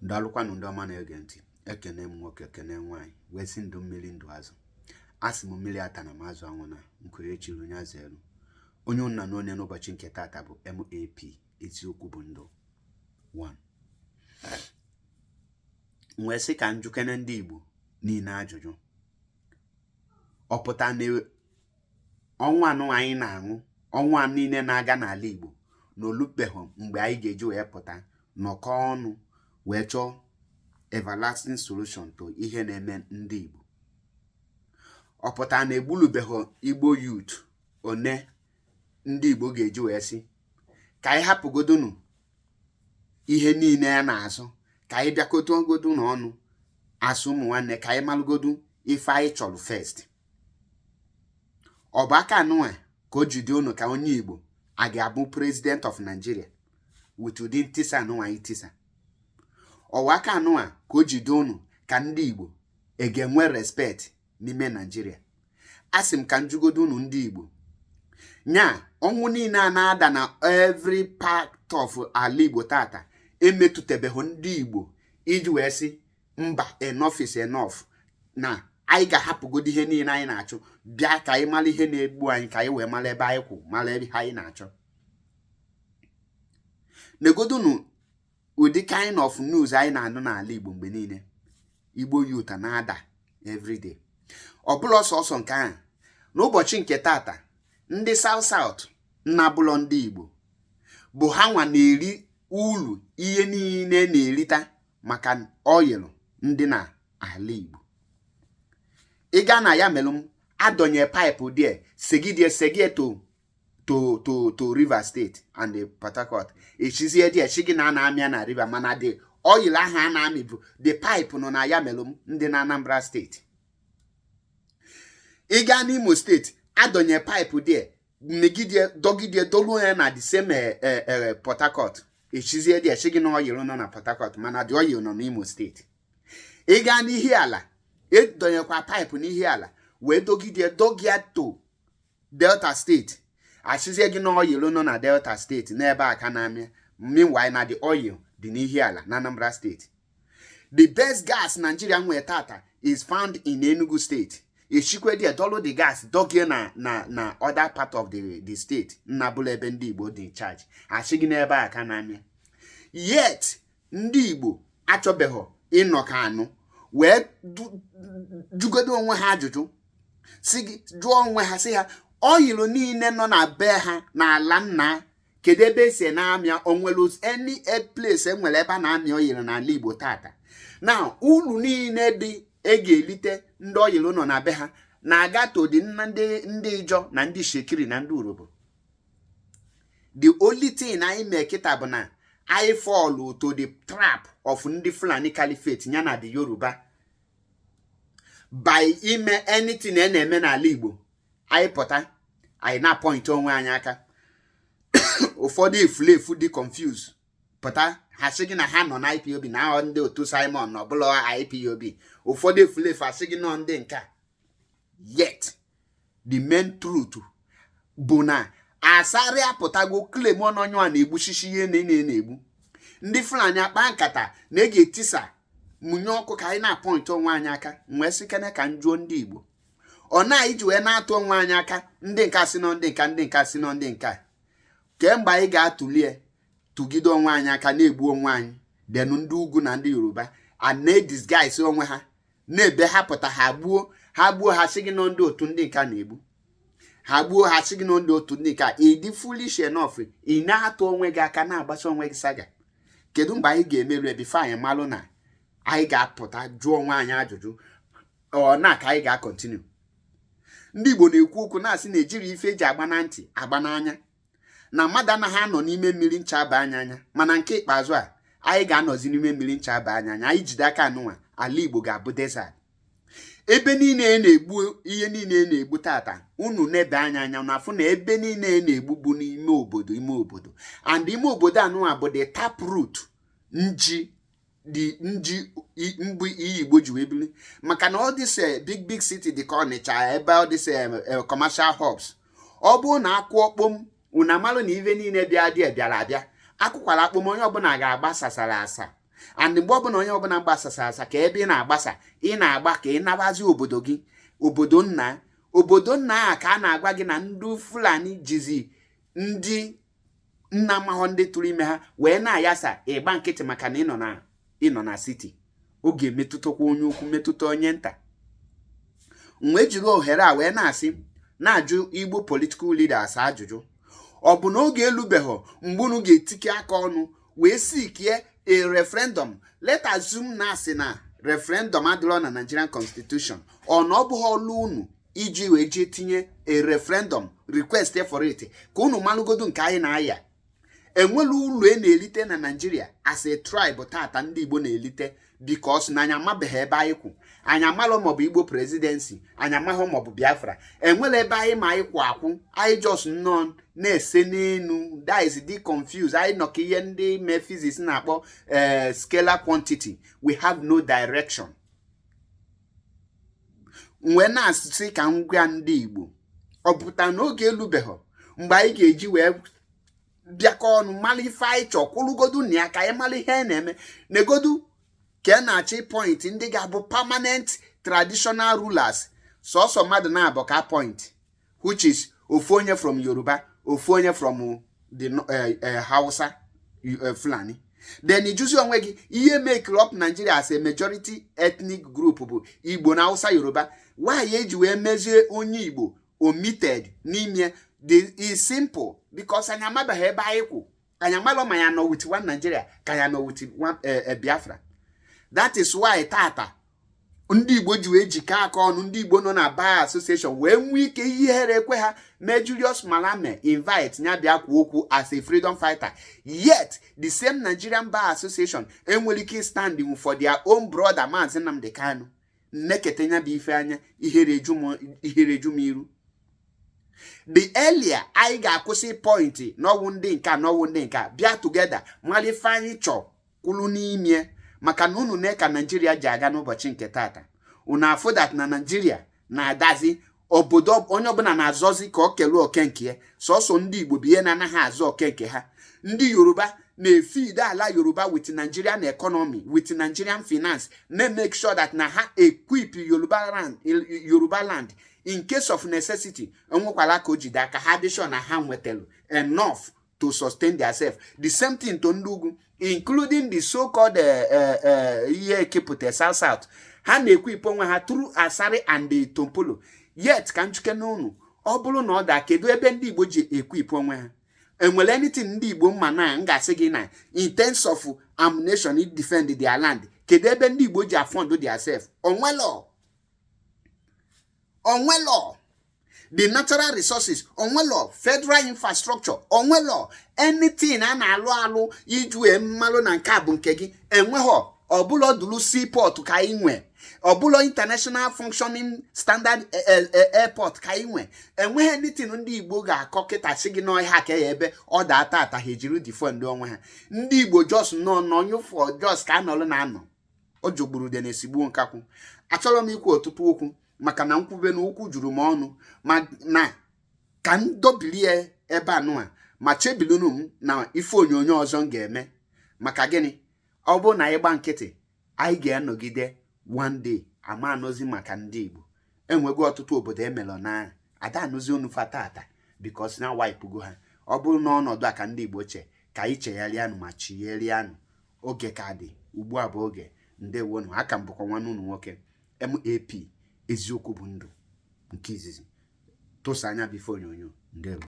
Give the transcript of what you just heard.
Daalụkwanụ ndị ọma na-ege ntị. Ekene m nwoke, kene nwaanyị, wee sị ndụ mmiri, ndụ azụ. A sị m mmiri ata na m azụ anwụ na nke onye chiri onye azụ elu. Onye nna na onye n'ụbọchị nke taata bụ MAP, eziokwu bụ ndụ 1. M wee sị ka m jụkene ndị Igbo niile ajụjụ. Ọ pụta na ọnwa anụ anyị na-aṅụ, ọnwa niile na-aga n'ala Igbo, na olubeghị mgbe anyị ga-eji wee pụta nọkọ ọnụ wee chọọ everlasting solution to ihe na-eme ndị Igbo? Ọ pụta na egbulubeghị Igbo youth one ndị Igbo ga-eji wee sị ka anyị hapụgodonu ihe niile a na-azụ, ka anyị bịakọta n'ọnụ asụ ụmụ nwanne, ka anyị malụgodu ife anyị chọrọ first? Ọ bụ aka anụnwa ka o jide unu ka onye Igbo a ga-abụ president of Nigeria with ụdị ntisa anụnwa anyị tisa? Ọwa aka anụnwa ka o jide unu ka ndị Igbo e ga-enwe respect n'ime Nigeria? A sị m ka njugodo unu ndị Igbo, nya ọnwụ niile a na-ada na every part of ala Igbo tata emetụtabeghị ndị Igbo iji wee sị mba, enough is enough, na anyị ga-ahapụgodo ihe niile anyị na-achụ, bịa ka anyị mara ihe na-egbu anyị, ka anyị wee mara ebe anyị kwụ, mara ebe anyị na-achọ? Negodunu ụdị kind of news anyị na-anụ n'ala Igbo mgbe niile. Igbo youth na-ada everyday. Ọ bụla sọsọ nke ahụ, n'ụbọchị nke tata, ndị South South nnabụlọ ndị Igbo bụ ha nwa na-eri uru ihe niile na-erita maka oil ndị na ala Igbo. Ị gaa na ya melụ m adọnye pipe there, segidie segie to Rivers State and the Port Harcourt, echizie dị echi gị na a na-amịa na river, mana the oil ahụ a na-amị bụ the pipe nọ na ya melụ ndị na Anambra State. Ị gaa n'Imo State, adọnye pipe there, megidie, dọgidie, doluo ya na the same Port Harcourt, echizie dị echi gị na oil nọ na Port Harcourt, mana the oil nọ n'Imo State. Ị gaa n'Ihiala, edonyekwa pipe n'Ihiala wee dogidie dogia to Delta State, asịzie gị na oil nọ na Delta State n'ebe a ka na-amịa. Meanwhile, na the oil dị n'Ihiala na Anambra State. The best gas Nigeria nwere tata is found in Enugu State. Echikwe dị dọlụ the gas dogie na other part of the state nnabụla ebe ndị Igbo dị in charge, asị gị n'ebe a ka na-amịa. Yet ndị Igbo achọbeghị ịnọ ka anụ wee jụgodo onwe ha ajụjụ, si gị jụọ onwe ha, sị ha oil niile nọ na be ha n'ala nna, kedu ebe esi na-amịa? Onwere any place enwere ebe a na-amị oil n'ala Igbo tata? Na uru niile dị e ga-elite ndị oil nọ na be ha na-aga todi ndị Ijọ na ndị Itsekiri na ndị Urhobo. The only thing anyị mee kịta bụ na anyị fall to the trap of ndị Fulani Caliphate ya na the Yoruba by ime anything a na-eme n'ala Igbo. Anyị pụta, anyị na-apoint onwe anyị aka. Ụfọdụ efulefu dị confused pụta, ha sị gị na ha nọ na IPOB, na ahọ ndị otu Simon na ọbụla IPOB. Ụfọdụ efulefu asị gị nọ ndị nke a. Yet the main truth bụ na Asari apụtago claim ọnọnyụ a na-egbuchichi ihe niile na-egbu ndị Fulani, akpa nkata na e ga-etisa mụnye ọkụ ka anyị na-apoint onwe anyị aka. Wee sị kene ka m jụọ ndị Igbo, ọ na iji wee na-atụ onwe anyị aka, ndị nka si nọ ndị nka, ndị nka si nọ ndị nka, kemgbe anyị ga-atụlie tụgide onwe anyị aka na-egbu onwe anyị? Denu ndị ugwu na ndị Yoruba a na-edisguise onwe ha na-ebe ha pụta, ha gbuo, ha gbuo, ha sị gị nọ ndị otu ndị nka na-egbu ha, gbuo, ha sị gị nọ ndị otu ndị nka. Ị dị foolish enough, ị na-atụ onwe gị aka, na-agbasa onwe gị saga. Kedu mgbe anyị ga-emerụ before anyị malụ na anyị ga-apụta jụọ onwe anyị ajụjụ? Ọ na ka anyị ga-acontinue? Ndị Igbo na-ekwu okwu na-asị na ejiri ife eji agba na ntị agba n'anya, na mmadụ anaghị anọ n'ime mmiri ncha aba anya anya. Mana nke ikpeazụ a, anyị ga-anọzi n'ime mmiri ncha aba anya anya. Anyị jide aka anụnwa, ala Igbo ga-abụ desert. Ebe niile na-egbu, ihe niile na-egbu tata, unu nebe anya anya na afụ na ebe niile na-egbu bụ n'ime obodo, ime obodo. And ime obodo anụnwa bụ the tap root nji dị nji mbụ iyi Igbo ji wee bili, maka na ọ dịse big big city dị ka Ọnịcha, ebe ọ dịse commercial hubs, ọ bụrụ na akwụ kpom, unu amalụ na ife niile bịa dị bịara abịa akwụkwara akpom, onye ọbụla ga-agba sasara asa. And mgbe ọbụla onye ọbụla gbasasa asa ka ebe ị na-agbasa, ị na-agba ka ị nabazi obodo gị, obodo nna, obodo nna a ka a na-agwa gị na ndị Fulani jizi ndị nna amahọ ndị tụrụ ime ha wee na-ayasa. Ịgba nkịtị maka na ịnọ na city. Oge metụtakwa onye ukwu, metụta onye nta. Wee jiri ohere a wee na-asị, na-ajụ Igbo political leaders ajụjụ: ọ bụ na oge elubeghị mgbe unu ga-etike aka ọnụ wee seekie a referendum? Let assume na asị na referendum adịrọ na Nigerian constitution, ọ na ọ bụghị ọlụ unu iji wee jee tinye a referendum request for it, ka unu malụgodu nke anyị na-aya? Enwela ụlọ e na-elite na Nigeria as a tribe tata ndị Igbo na-elite, because na anyị amabeghị ebe anyị kwụ. Anyị amalụ maọbụ Igbo presidency, anyị amaghị maọbụ Biafra. Enwela ebe anyị ma anyị kwụ akwụ. Anyị just nnọọ na-ese n'elu, that is dị confused. Anyị nọ ka ihe ndị mee physics na-akpọ scalar quantity. We have no direction. Wee na-asị ka m gwa ndị Igbo, ọ pụta na oge elubeghị mgbe anyị ga-eji wee bịakọ ọnụ, mara ife anyị chọ, kwụrụgodu na ya, ka anyị mara ihe anyị na-eme negodu, ka a na-achọ point ndị ga-abụ permanent traditional rulers? Sọsọ mmadụ na-abụ ka point, which is ofu onye from Yoruba, ofu onye from the Hausa, Fulani. Then ijuzi onwe gị, ihe make up Nigeria as a majority ethnic group bụ Igbo na Hausa, Yoruba. Why eji wee mezie onye Igbo omitted n'ime? The is simple, because anyị amabeghị ebe anyị kwụ. Anyị amalụ ma ya nọ with one Nigeria ka ya nọ with one Biafra. That is why tata ndị Igbo ji wee jikọ aka ọnụ, ndị Igbo nọ na Bar Association wee nwee ike ihere ekwe ha mee Julius Malema invite ya bịa kwuo okwu as a freedom fighter. Yet the same Nigerian Bar Association enwere ike standing for their own brother, Maazị Nnamdi Kanu. Nnekete ya bụ ife anya, ihere eju m iru. The earlier anyị ga-akwụsị point n'ọwụ ndị nka n'ọwụ ndị nka, bịa together, mara ife anyị chọ, kwulu n'ime, maka na unu na ka Naijiria ji aga n'ụbọchị nke tata, unu afụ that na Naijiria na-adazi. Obodo onye ọbụla na-azọzi ka ọ kelee oke nke ya. Sọsọ ndị Igbo bụ ihe na-anaghị azọ oke nke ha. Ndị Yoruba na-efeed ala Yoruba with Nigerian economy, with Nigerian finance, na-make sure that na ha equip Yoruba land, Yoruba land in case of necessity. Enwekwala ka o jide aka ha dị sure na ha nwetara enough to sustain themselves. The same thing to ndị ugwu, including the so-called ihe ekepụta South South. Ha na-equip onwe ha through Asari and the Tompolo. Yet ka nchuke n'ụnụ, ọ bụrụ na ọ daa, kedu ebe ndị Igbo ji equip onwe ha? Enwere anything ndị Igbo mma na m ga-asị gị na in terms of ammunition defend their land? Kedu ebe ndị Igbo ji afund their self? Onwelo, onwelo the natural resources, onwelo federal infrastructure, onwelo anything a na-alụ alụ iji wee mmalụ na nke a bụ nke gị. Enweghọ ọbụla dulu seaport ka anyị nwe, ọbụla international functioning standard airport ka anyị nwe. Enweghị anything ndị Igbo ga-akọ kịta sị gị n'ọhịa ka ya ebe ọ daa tata ha ejiri defend onwe ha. Ndị Igbo just nọ nọnyụfọ, just ka anọlụ na anọ. O jogburu de na-esigbuo nkakwụ. Achọrọ m ikwu ọtụtụ okwu maka na nkwube na okwu juru m ọnụ, ma na ka m dobilie ebe a nụa, ma chebilunu m na ife onyonyo ọzọ m ga-eme. Maka gịnị? Ọ bụrụ na anyị gba nkịtị, anyị ga-anọgide one day ama anọzi maka ndị Igbo. Enwego ọtụtụ obodo emelọ na ada anụzi onufa tata because na wipụgo ha. Ọ bụrụ na ọnọdụ a ka ndị Igbo che, ka anyị chegharịanụ ma chigharịanụ. Oge ka dị, ugbu a bụ oge. Ndewonu. Aka m bụkwa nwanne unu nwoke, MAP, eziokwu bụ ndụ nke izizi. Tụsa anya bụ ife onyonyo. Ndewo.